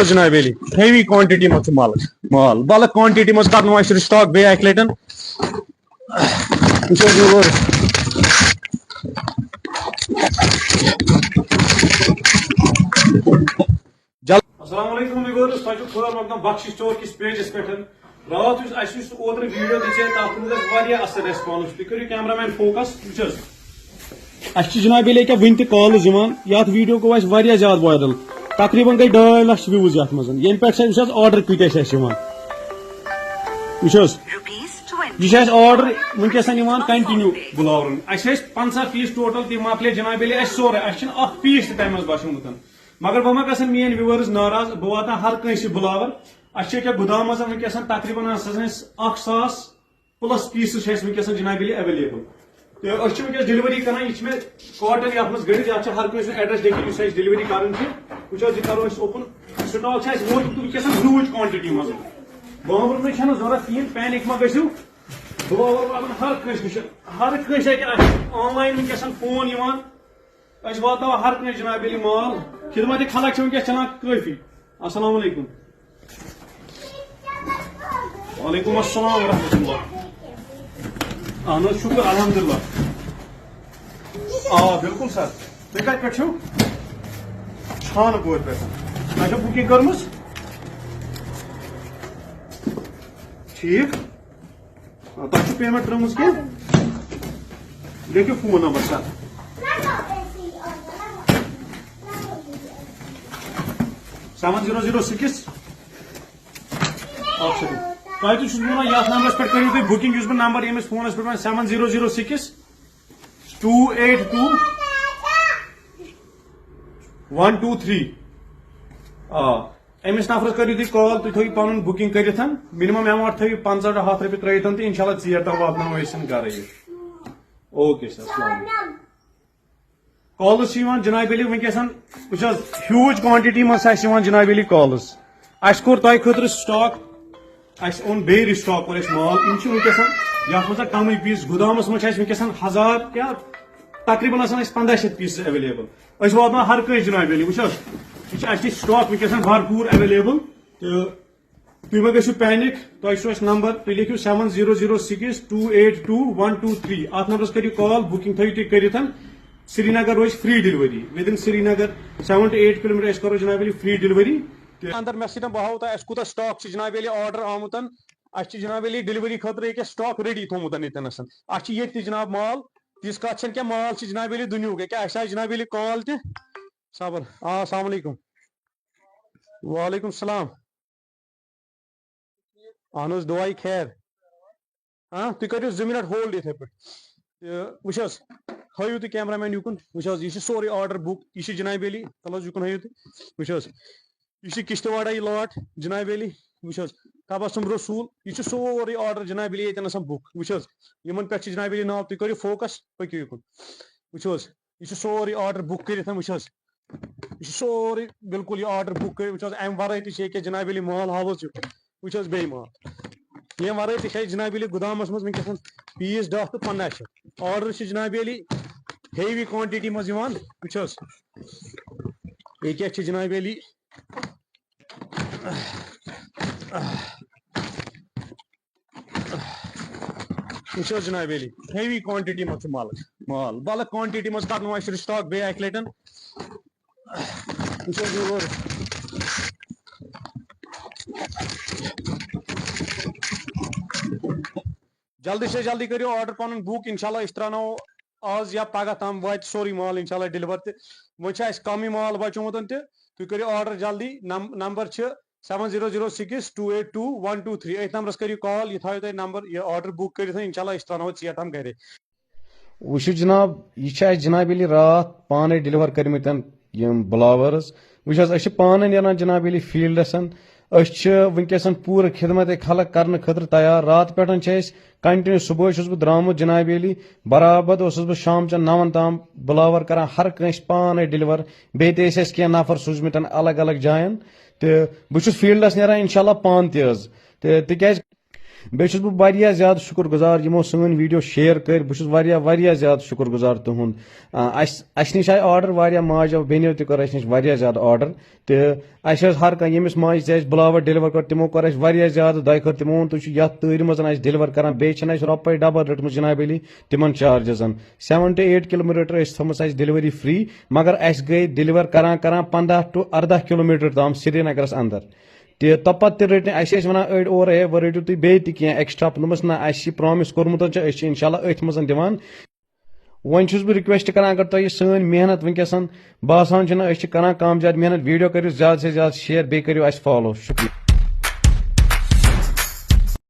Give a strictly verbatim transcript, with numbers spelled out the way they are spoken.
جناب Ali, heavy quantity منٛز چھُ مال، مال بلک کوانٹٹی منٛز کرناوو اَسہِ رِسٹاک بیٚیہِ اَکہِ لٹہِ۔ وٕچھو حظ یور۔ جل- السلام علیکم viewers، تۄہہِ چھُو خٲر مقدم بخشش چور کِس پیجَس پٮ۪ٹھ۔ راتھ یُس اَسہِ یُس اوترٕ ویٖڈیو دِژے، تَتھ منٛز ٲس واریاہ اَصٕل ریسپانس۔ تُہۍ کٔرِو کیمرہ مین فوکس، وٕچھ حظ۔ اَسہِ چھِ جناب علی کیٛاہ وٕنہِ تہِ کالٕز یِوان۔ یَتھ ویٖڈیو گوٚو اَسہِ واریاہ زیادٕ وایرل، تقریٖباً گٔے ڈاے لَچھ وِوٕز یَتھ منٛز، ییٚمہِ پٮ۪ٹھ چھِ اَسہِ، وٕچھ حظ، آرڈر کۭتیٛاہ چھِ اَسہِ یِوان۔ وٕچھ حظ، یہِ چھِ اَسہِ آرڈر وٕنکیٚس یِوان کنٹِنیو۔ بُلاورُن۔ اَسہِ ٲسۍ پنٛژاہ پیٖس ٹوٹل، تِم مۄکلے جناب علی اَسہِ سورُے، اَسہِ چھُنہٕ اَکھ پیٖس تہِ تَمہِ منٛز بچومُت۔ مگر وۄنۍ ما گژھن میٲنۍ viewers ناراض، بہٕ واتان ہر کٲنٛسہِ بُلاور۔ اَسہِ چھِ ییٚکیٛاہ گُدامس وٕنکیٚس تقریٖباً آسان اَسہِ اَکھ ساس plus پیٖسز چھِ اَسہِ وٕنکیٚس جناب علی اویلیبل۔ تہٕ أسۍ چھِ وٕنکیٚس ڈیلیوری کران، یہِ چھِ مےٚ کاٹن یَتھ منٛز گٔنٛڈِتھ، یَتھ چھِ ہر کٲنٛسہِ ہُنٛد ایڈریس لیکھِتھ یُس اَسہِ ڈیلیوری کران چھِ۔ وٕچھ حظ، یہِ کرو أسۍ اوپن۔ سٹاک چھِ اَسہِ ووتمُت وٕنکیٚس ہیوٗج کوانٹٹی منٛز۔ بامبرنٕچ چھَنہٕ ضوٚرتھ کِہیٖنۍ، پینک مہ گٔژھِو۔ بامبر واتان ہر کٲنٛسہِ نِش، ہر کٲنٛسہِ ہیٚکہِ اَسہِ آن لاین وٕنکیٚس فون یِوان۔ أسۍ واتناوو ہر کٲنٛسہِ جناب علی مال۔ خدمت خلق چھِ وٕنکیٚس چلان کٲفی۔ السلام علیکم۔ وعلیکم السلام ورحمۃ اللہ۔ اہن حظ، شُکر الحمدللہ۔ آ، بِلکُل سر۔ تُہۍ کَتہِ پٮ۪ٹھ چھِو؟ چھانہٕ پورِ پٮ۪ٹھ۔ تۄہہِ چھو بُکِنگ کٔرمٕژ؟ ٹھیٖک۔ آ، تۄہہِ چھو پیمنٹ ترٲومٕژ کینٛہہ؟ لیکھِو phone number sir. seven zero zero six۔ اکھ سیکنڈ۔ تۄہہِ تہِ چھُس بہٕ وَنان، یَتھ نمبرَس پٮ۪ٹھ کٔرِو تُہۍ بُکِنگ، یُس بہٕ نمبر ییٚمِس فونَس پٮ۪ٹھ وَنہٕ، seven zero zero six two eight two one two three۔ آ، أمِس نفرَس کٔرِو تُہۍ کال، تُہۍ تھٲیِو پَنُن بُکِنگ کٔرِتھ، مِنِمم ایماونٹ تھٲیِو پنٛژاہ to ہَتھ رۄپیہِ ترٲیِتھ، تہٕ اِنشاءاللہ ژیر تام واتناوو أسۍ یِم گرٕ۔ اوکے سر، السلام علیکم۔ کالٕز چھِ یِوان جناب علی وٕنکیٚس، وٕچھ حظ، ہیوٗج کوانٹٹی منٛز چھِ اَسہِ یِوان جناب علی کالٕز۔ اَسہِ کوٚر تۄہہِ خٲطرٕ سٹاک، اَسہِ اوٚن بیٚیہِ رِسٹاک کوٚر اَسہِ مال، یِم چھِ وٕنکیٚس یَتھ منٛز کَمٕے پیٖس، گُدامَس منٛز چھِ اَسہِ وٕنکیٚس ہزار یا تقریٖباً آسان اَسہِ پنٛداہ شیٚتھ پیٖسز ایویلیبل۔ أسۍ واتناوان ہر کٲنٛسہِ جناب علی، وٕچھ حظ، یہِ چھِ اَسہِ نِش سٹاک وٕنکیٚس بھرپوٗر ایویلیبل۔ تہٕ تُہۍ مہ گٔژھِو پینک، تۄہہِ چھُ اَسہِ نمبر، تُہۍ لیکھِو seven zero zero six two eight two one two three۔ اَتھ نمبرَس کٔرِو کال، بُکِنگ تھٲیِو تُہۍ کٔرِتھ۔ سرینگر روزِ free delivery، within Srinagar seven to eight kilometer أسۍ کرو جناب علی free delivery۔ تہٕ اندر مےٚ سۭتۍ بہٕ ہاوو تۄہہِ اَسہِ کوٗتاہ سٹاک چھُ جناب علی آرڈر آمُت۔ اَسہِ چھِ جناب علی ڈیلیوری خٲطرٕ ییٚکیٛاہ سٹاک ریڈی تھوٚومُت ییٚتٮ۪نَس۔ اَسہِ چھِ ییٚتہِ تہِ جناب مال، تِژھ کَتھ چھَنہٕ کینٛہہ، مال چھِ جناب علی دُنیہُک۔ ییٚکیٛاہ اَسہِ آسہِ جناب علی کال تہِ۔ صبر۔ آ، السلام علیکم۔ وعلیکم السلام۔ اہن حظ، دُعایہِ خیر۔ ہاں، تُہۍ کٔرِو زٕ منٹ ہولڈ یِتھَے پٲٹھۍ۔ تہٕ وٕچھ حظ، ہٲیِو تُہۍ کیمرہ مین یُکُن۔ وٕچھ حظ، یہِ چھُ سورُے آرڈر بُک۔ یہِ چھُ جناب علی، تَلہٕ حظ یُکُن ہٲیِو تُہۍ۔ وٕچھ حظ، یہِ چھُ کِشتواڑہ یہِ لاٹ جناب علی۔ وٕچھ حظ، تبسم رسول، یہِ چھُ سورُے آرڈر جناب علی ییٚتٮ۪ن آسان بُک۔ وٕچھ حظ، یِمن پٮ۪ٹھ چھُ جناب علی ناو، تُہۍ کٔرِو فوکس، پٔکِو یُکُن۔ وٕچھ حظ، یہِ چھُ سورُے آرڈر بُک کٔرِتھ، وٕچھ حظ۔ یہِ چھُ سورُے بِلکُل یہِ آرڈر بُک کٔرِتھ، وٕچھ حظ، اَمہِ وَرٲے تہِ چھِ ییٚکیٛاہ جناب علی مال ہاوُس یہِ۔ وٕچھ حظ بیٚیہِ مال۔ ییٚمہِ وَرٲے تہِ چھِ اَسہِ جناب علی گُدامَس منٛز وٕنکیٚس پیٖس دَہ تہٕ پنٛداہ شیٚتھ۔ آرڈر چھِ جناب علی ہیوی کوانٹٹی منٛز یِوان۔ وٕچھ حظ، ییٚکیٛاہ چھِ جناب علی۔ وٕچھ حظ جناب علی، ہیوی کوانٹٹی منٛز چھُ مال، مال بلک کوانٹٹی منٛز کرناوو اَسہِ رِسٹاک بیٚیہِ اَکہِ لَٹہِ۔ وٕچھ حظ یور۔ جلدی سے جلدی کٔرِو آرڈر پَنُن بُک، انشاءاللہ أسۍ ترٛاوناوو آز یا پگاہ تام واتہِ سورُے مال انشاءاللہ ڈیلیور تہٕ وۄنۍ چھُ اَسہِ کَمٕے مال بچومُت تہٕ تُہۍ کٔرِو آرڈر جلدی۔ نم-، نمبر چھِ seven zero zero six two eight two one two three۔ أتھۍ نمبرَس کٔرِو کال، یہِ تھٲیِو تُہۍ نمبر، یہِ آرڈر بُک کٔرِتھ، انشاءاللہ أسۍ ترٛاوناوو ژیر تام گرے۔ وٕچھِو جناب، یہِ چھِ اَسہِ جناب علی راتھ پانَے ڈیلیور کٔرمٕتٮ۪ن یِم بُلاوٲرٕز۔ وٕچھ حظ، أسۍ چھِ پانہٕ نیران جناب علی فیٖلڈَس۔ أسۍ چھِ وٕنکیٚس پوٗرٕ خدمت خلق کرنہٕ خٲطرٕ تیار۔ راتہٕ پٮ۪ٹھ چھِ أسۍ کنٹِنیو، صُبحٲے چھُس بہٕ درٛامُت جناب علی، برابر اوسُس بہٕ شام چٮ۪ن نَوَن تام بُلاوَر کران ہر کٲنٛسہِ پانَے ڈیلیور۔ بیٚیہِ تہِ ٲسۍ اَسہِ کینٛہہ نفر سوٗزمٕتٮ۪ن الگ الگ جایَن۔ تہٕ بہٕ چھُس فیٖلڈَس نیران انشاءاللہ پانہٕ تہِ حظ۔ تہٕ تِکیٛازِ بیٚیہِ چھُس بہٕ واریاہ زیادٕ شُکُر گُزار یِمو سٲنۍ ویٖڈیو شیئر کٔرۍ۔ بہٕ چھُس واریاہ واریاہ زیادٕ شُکُر گُزار تُہُنٛد۔ آ، اَسہِ اَسہِ نِش آیہِ آرڈر واریاہ، ماجہِ بیٚنیو تہِ کٔر اَسہِ نِش واریاہ زیادٕ آرڈر۔ تہٕ اَسہِ ٲس ہر کانٛہہ، ییٚمِس ماجہِ تہِ اَسہِ بُلاوَر ڈیلیور کٔر، تِمو کوٚر اَسہِ واریاہ زیادٕ دۄیہِ خٲر۔ تِمو ووٚن، تُہۍ چھِو یَتھ تۭرِ منٛز اَسہِ ڈیلیور کران، بیٚیہِ چھِنہٕ اَسہِ رۄپَے ڈبل رٔٹمٕژ جناب علی تِمن چارجزن۔ سیون ٹو ایٹ کلومیٹر ٲسۍ تھٲومٕژ اَسہِ ڈیلیوری فری، مگر اَسہِ گٔے ڈیلیور کران کران پنٛداہ ٹو اَرداہ کلومیٹر تام سرینگرس اندر۔ تہٕ تۄپتہٕ تہِ رٔٹۍ نہٕ اَسہِ، ٲسۍ وَنان أڑۍ اورَے، ہے، وۄنۍ رٔٹِو تُہۍ بیٚیہِ تہِ کینٛہہ ایکسٹرا۔ دوٚپمَس، نہ، اَسہِ چھِ پرامِس کوٚرمُت، ژےٚ، أسۍ چھِ انشاءاللہ أتھۍ منٛز دِوان۔ وۄنۍ چھُس بہٕ ریکویسٹ کران، اگر تۄہہِ یہِ سٲنۍ محنت وٕنکیٚس باسان چھِ، نہ، أسۍ چھِ کران کم زیادٕ محنت، ویٖڈیو کٔرِو زیادٕ سے زیادٕ شیئر، بیٚیہِ کٔرِو اَسہِ فالو۔ شُکریہ۔